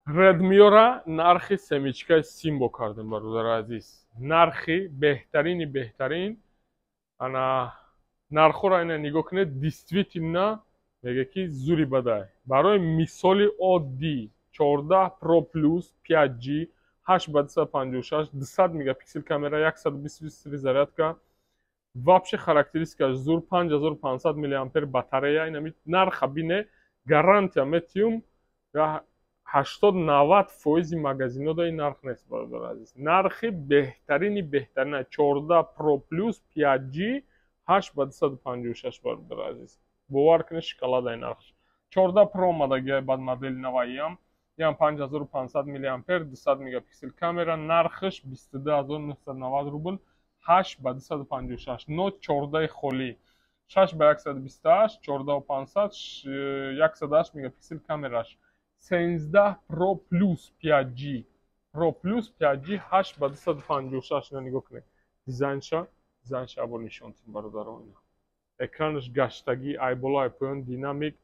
Редмиёра нархи семечкаи симбо кардем, бародари азиз, нархи беҳтарини беҳтарин. Ана нархҳоро ина нигоҳ кунед, действительно мега ки зури бадай. Барои мисоли оддӣ, 14 Pro Plus 5G, 8 ба 256, 200 мегапиксел камера, 120 зарядка, вообще характеристикаш зур, 5500 миллиампер батарея. Инами нарха бине, гарантия метиюм, 80-90 фоизи магазинода ин нарх нест, бародари азиз. Нархи беҳтарини беҳтарина, 14 Pro Plus 5G, 8 ба 256. Бародари азиз, бовар кунед, шоколадаи нархш. 14 Pro омадагиай, баъд модели наваиам, ям 5500 миллиампер, 200 мегапиксел камера, нархш 22 990 рубл, 8 ба 256. Note 14 холӣ, 6 ба 128, 14 500, 108 мегапиксел камераш. 13 Pro Plus 5G, Pro Plus 5G, 8 ба 256. Ина нигоҳ кунед дизайнша, дизайнша або нишон тим, бародаро. Ина экранаш гаштагӣ, ай боло, ай поён динамик,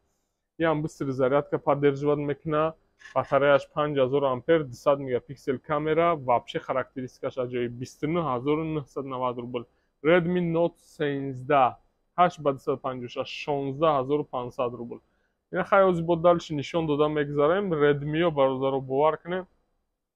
ям быстрый зарядка поддерживать мекуна, батареяш 5000 ампер, 200 мегапиксел камера, вообще характеристикаш аҷоиб, 29 990 рубл. Redmi Note 13, 8 ба 256, 16 500 рубл. Ина хай, ози бо дальше нишон дода мегзарем. Редмиё, бародаро, бовар кунед,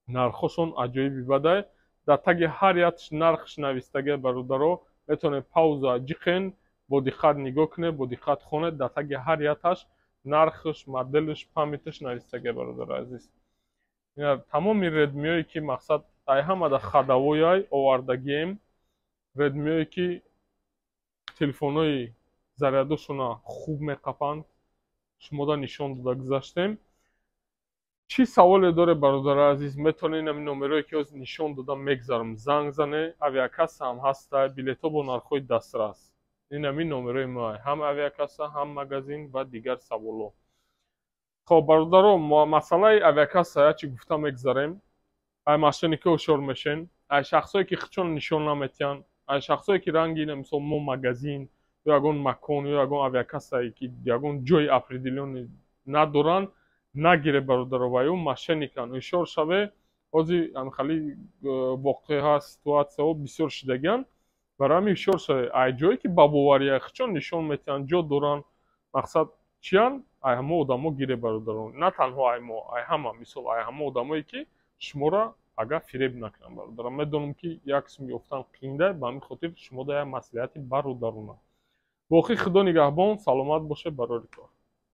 нархошон аҷоиби бадай. Дар таги ҳар якш нархш навистага, бародаро, метавонед пауза ҷиқен, бо диққат нигоҳ кунед, бо диққат хонед. Дар таги ҳар якташ нархш, моделш, памяташ навистага, бародари азиз. Ина тамоми редмиёе ки мақсад ай ҳамада ходовойай овардагием, редмиёе ки телефонҳои зарядошона хуб меқапанд, шумода нишон дода гузаштем. Чӣ саволе доре, бародари азиз, метавонед ин ҳамин номерое ки ҳозир нишон додам мегзарам, занг зане. Авиакасса ҳам ҳаста, билетҳо бо нархҳои дастрас. Ин ҳамин номерои мо, ҳам авиакасса, ҳам магазин ва дигар саволҳо. Хоб, бародаро, масъалаи авиакасса як чи гуфта мегзарем. Ай мошенникҳо ҳушёр мешен, ай шахсое ки худшон нишон наметиҳанд, ай шахсое ки ранги ина, мисол, мо магазин ё ягон макон ё ягон авиакассае ки ягон ҷои определённый надоранд, нагире, бародаро, ва ё мошенниканд, ҳушёр шаве. Ҳозир ҳамихали воқеа, ситуатсияҳо бисёр шидагианд, барои ҳамин ҳушёр шаве. Ай ҷое ки ба бовария худшон нишон метиҳанд, ҷо доранд, мақсад чиянд, ай ҳамо одамо гире, бародарон. На танҳо ай мо, ай ҳама, мисол, ай ҳамо одамое ки шуморо агар фиреб накунанд. Бародарам, медонам, ки як қисм ёфтан қиинда, ба ҳамин хотир шумода як маслиҳати бародарона. Боқӣ Худо нигаҳбон, саломат бошед, барори кор.